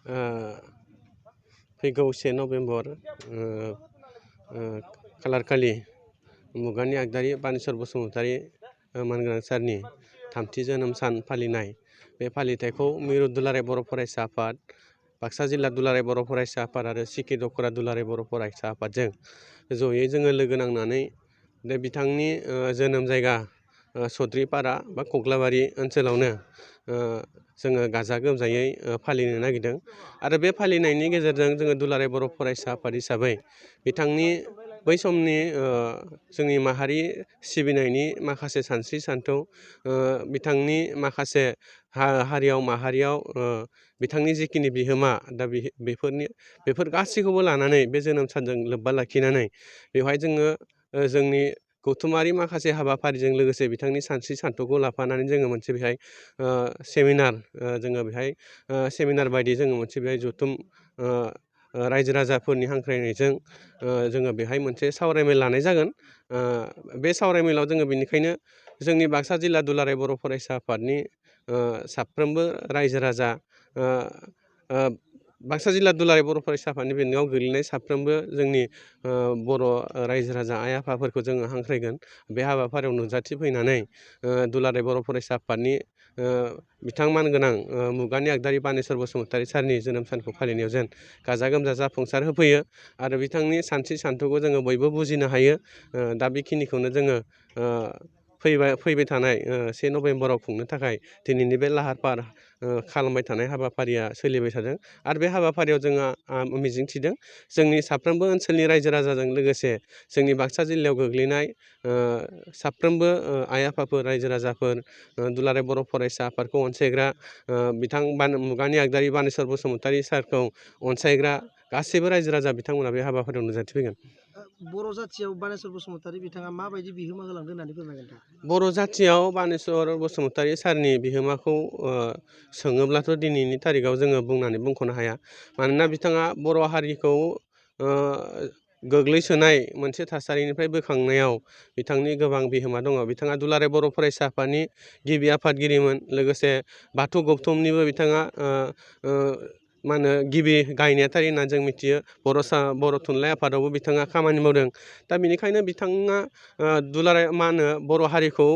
ओ फैगौ 1 नभेम्बर खालारखालि मुगानि आगदारि बानेस्वर बसुमतारी मानगोनां सारनि 3थि जोनोम सान फालिनाय बे फालिथायखौ मिरु दुलाराय बर' फरायसा आफाद, बाक्सा जिल्ला दुलाराय बर' फरायसा आफाद आरो सिखि दख'रा दुलाराय बर' फरायसा आफादजों जयै जोङो लोगो नांनानै बिथांनि जोनोम जायगा सद्रिपारा बा कक्लाबारि ओनसोलावनो जोङो गाजा गोमजायै फालिनो नागिरदों आरो बे फालिनायनि गेजेरजों जोङो दुलाराय बर' फरायसा आफाद हिसाबै बिथांनि बै समनि जोंनि माहारि सिबिनायनि माखासे सानस्रि सानथौ, बिथांनि माखासे हारियाव माहारियाव बिथांनि जिखिनि बिहोमा दा बेफोर गासैखौबो लानानै बे जोनोम सानजों लोब्बा लाखिनानै बेवहाय जोङो जोंनि गौथुमारि माखासे हाबाफारिजों लोगोसे बिथांनि सानस्रि सानथौखौ लाफानानै जोङो मोनसे बेहाय सेमिनार जोङो बेहाय सेमिनार बायदि जोङो मोनसे बेहाय जथुम रायजो राजाफोरनि हांख्रायनायजों जोङो बेहाय मोनसे सावरायमेल लानाय जागोन। बे सावरायमेलाव जोङो बेनिखायनो जोंनि बाक्सा जिल्ला दुलाराय बर' फरायसा आफादनि साफ्रोमबो रायजो राजा, बाक्सा जिल्ला दुलाराय बर' फरायसा आफादनि बेन्दोंआव गोग्लैनाय साफ्रोमबो जोंनि बर' रायजो राजा आइ आफाफोरखौ जोङो हांख्रायगोन। बे हाबाफारियाव नुजाथिफैनानै दुलाराय बर' फरायसा आफादनि बिथां मानगोनां मुगानि आगदारि बानेस्वर बसुमतारी सारनि जोनोम सानखौ फालिनायाव जेन गाजा गोमजा जाफुंसार होफैयो आरो बिथांनि सानस्रि सानथौखौ जोङो बयबो बुजिनो हायो। दा बेखिनिखौनो जोङो फैबाय थानाय 1 नभेम्बराव खुंनो थाखाय दिनैनि बे लाहार फाहार खालामबाय थानाय हाबाफारिया सोलिबाय थादों आरो बे हाबाफारियाव जोङो मिजिंथिदों जोंनि साफ्रोमबो ओनसोलनि रायजो राजाजों लोगोसे जोंनि बाक्सा जिल्लायाव गोग्लैनाय साफ्रोमबो आइ आफाफोर, रायजो राजाफोर, दुलाराय बर' फरायसा आफादखौ अनसायग्रा, बिथां मुगानि आगदारि बानेस्वर बसुमतारी सारखौ अनसायग्रा गासैबो रायजो राजा बिथांमोना बे हाबाफारियाव नुजाथिफैगोन। बर' जाथियाव बानेस्वर बसुमतारी बिथाङा माबायदि बिहोमा होलांदों होननानै फोरमायगोन नोंथां? बर' जाथियाव बानेस्वर बसुमतारी सारनि बिहोमाखौ सोङोब्लाथ' दिनैनि थारिखआव जोङो बुंख'नो हाया। मानोना बिथाङा बर' हारिखौ गोग्लैसोनाय मोनसे थासारिनिफ्राय बोखांनायाव बिथांनि गोबां बिहोमा दङ। बिथाङा दुलाराय बर' फरायसा आफादनि गिबि आफादगिरिमोन, लोगोसे बाथौ गौथुमनिबो बिथाङा मा होनो गिबि गाय नेहाथारि होननानै जों मिथियो। बर' थुनलाइ आफादावबो बिथाङा खामानि मावदों। दा बेनिखायनो बिथाङा दुलाराय बर' हारिखौ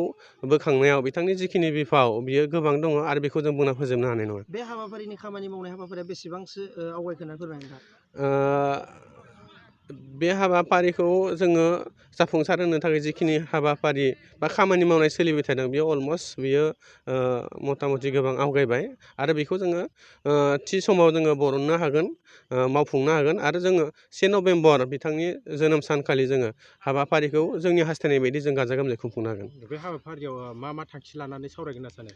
बोखांनायाव बिथांनि जिखिनि बिफाव बियो गोबां दङ आरो बेखौ जों बुंना फोजोबनो हानाय नङा। बे हाबाफारिनि खामानि मावनाय हाबाफारिया बेसेबांसो आवगायखो होननानै फोरमायगोन नोंथां? बे हाबाफारिखौ जोङो जाफुंसार होनो थाखाय जिखिनि हाबाफारि बा खामानि मावनाय सोलिबाय थादों बेयो अलमस्ट बियो मथा मथि गोबां आवगायबाय आरो बेखौ जोङो थि समाव जोङो बरननो हागोन, मावफुंनो हागोन आरो जोङो 1 नभेम्बर बिथांनि जोनोम सानखालि जोङो हाबाफारिखौ जोंनि हास्थायनाय बायदि जों गाजा गोमजायै खुंफुंनो हागोन। बे हाबाफारियाव मा थांखि लानानै सावरायगोन होनना सानो?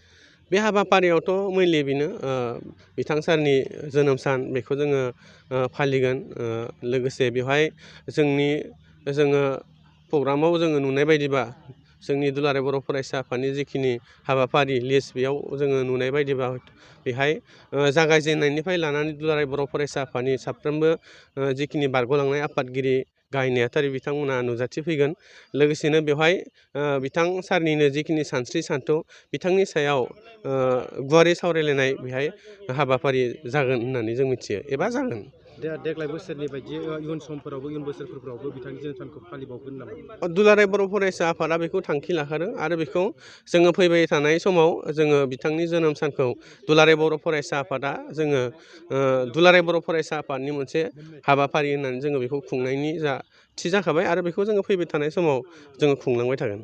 बे हाबाफारियावथ' मेनलि बेनो बिथां सारनि जोनोम सान बेखौ जोङो फालिगोन। लोगोसे बेवहाय जोङो प्रग्रामाव जोङो नुनाय बायदिबा जोंनि दुलाराय बर' फरायसा आफादनि जिखिनि हाबाफारि लिस्ट बेयाव जोङो नुनाय बायदिबा बेहाय जागायजेननायनिफ्राय लानानै दुलाराय बर' फरायसा आफादनि साफ्रोमबो जिखिनि बारग'लांनाय आफादगिरि, गाहाय नेहाथारि बिथांमोना नुजाथिफैगोन। लोगोसेनो बेवहाय बिथां सारनिनो जिखिनि सानस्रि सानथौ बिथांनि सायाव गुवारै सावरायलायनाय बेहाय हाबाफारि जागोन होननानै जों मिथियो एबा जागोन। देग्लाय बोसोरनि बायदि इयुन बोसोरफोरावबो बिथांनि जोनोम सानखौ फालिबावगोन नामा? दुलाराय बर' फरायसा आफादा बेखौ थांखि लाखादों आरो बेखौ जोङो फैबाय थानाय समाव जोङो बिथांनि जोनोम सानखौ दुलाराय बर' फरायसा आफादा जोङो दुलाराय बर' फरायसा आफादनि मोनसे हाबाफारि होननानै जोङो बेखौ खुंनायनि थि जाखाबाय आरो बेखौ जोङो फैबाय थानाय समाव जोङो खुंलांबाय थागोन।